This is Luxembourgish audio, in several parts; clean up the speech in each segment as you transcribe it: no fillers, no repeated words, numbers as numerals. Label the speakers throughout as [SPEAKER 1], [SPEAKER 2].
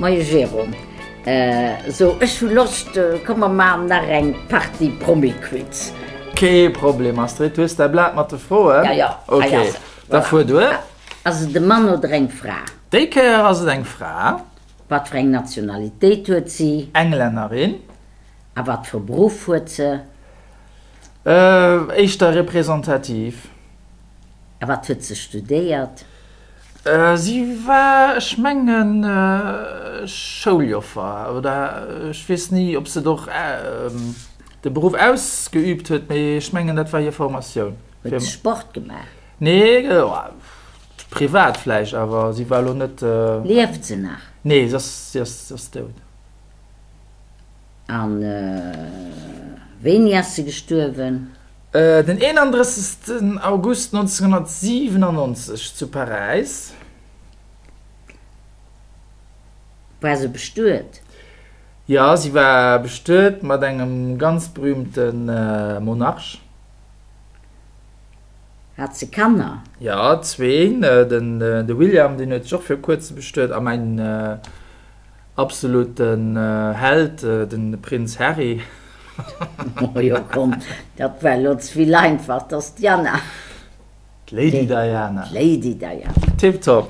[SPEAKER 1] Moie Jérôme. So, ech hu Loscht, komm mer maachen nach eng Partie Promi-Quiz.
[SPEAKER 2] Kee Problem, Astrid. Du hues däi Blat mat de Froen?
[SPEAKER 1] Ja, ja,
[SPEAKER 2] hei ass et. Ok, da fuer duer.
[SPEAKER 1] Ass et e Mann oder eng Fra?
[SPEAKER 2] Déi Kéier ass et eng Fra.
[SPEAKER 1] Wat fir eng Nationalitéit huet si?
[SPEAKER 2] Englännerin.
[SPEAKER 1] A wat fir e Beruff huet se?
[SPEAKER 2] Éischter representativ.
[SPEAKER 1] A wat huet se studéiert?
[SPEAKER 2] Si war, ech mengen, Schouljoffer oder ech weess ni, ob se et och de Beruff ausgeüübt huet, mee ech mengen, dat war hir Formatioun.
[SPEAKER 1] Huet se Sport gemaach?
[SPEAKER 2] Nee, privat vläicht, awer si war elo net.
[SPEAKER 1] Lieft se nach?
[SPEAKER 2] Nee, si ass dout.
[SPEAKER 1] A wéini ass se gestuerwen?
[SPEAKER 2] Den 31 August 1997 zu Paräis.
[SPEAKER 1] War se bestuet?
[SPEAKER 2] Jo, si war bestuet mat engem ganz berühmte Monarch.
[SPEAKER 1] Hat se Kanner?
[SPEAKER 2] Jo, zween. Den de William, deen huet sech och viru kuerzem bestuet, a mäin absoluten Held, den Prinz Harry.
[SPEAKER 1] Oh jo, komm, dat war elo ze vill einfach. Dat ass d'Diana.
[SPEAKER 2] D'Lady Diana.
[SPEAKER 1] D'Lady Diana.
[SPEAKER 2] Tiptop.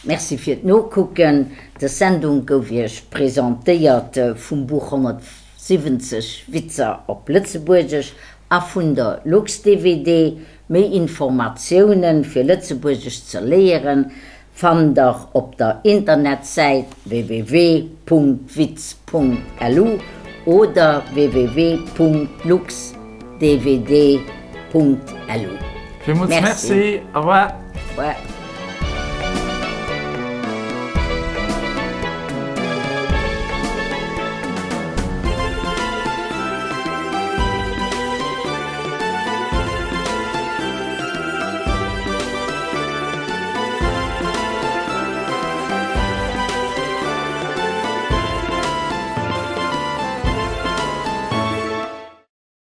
[SPEAKER 1] Merci fir d'Nokucken. Des Sendung gouf Iech presentéiert vum Buch 170 Witzer op Lëtzebuergesch a vun der LuxDVD. Méi Informatiounen fir Lëtzebuergesch ze léieren fannt der op der Internetsäit www.witz.lu oder www.luxdvd.lu.
[SPEAKER 2] Villmools Merci. Au revoir.
[SPEAKER 1] Au revoir.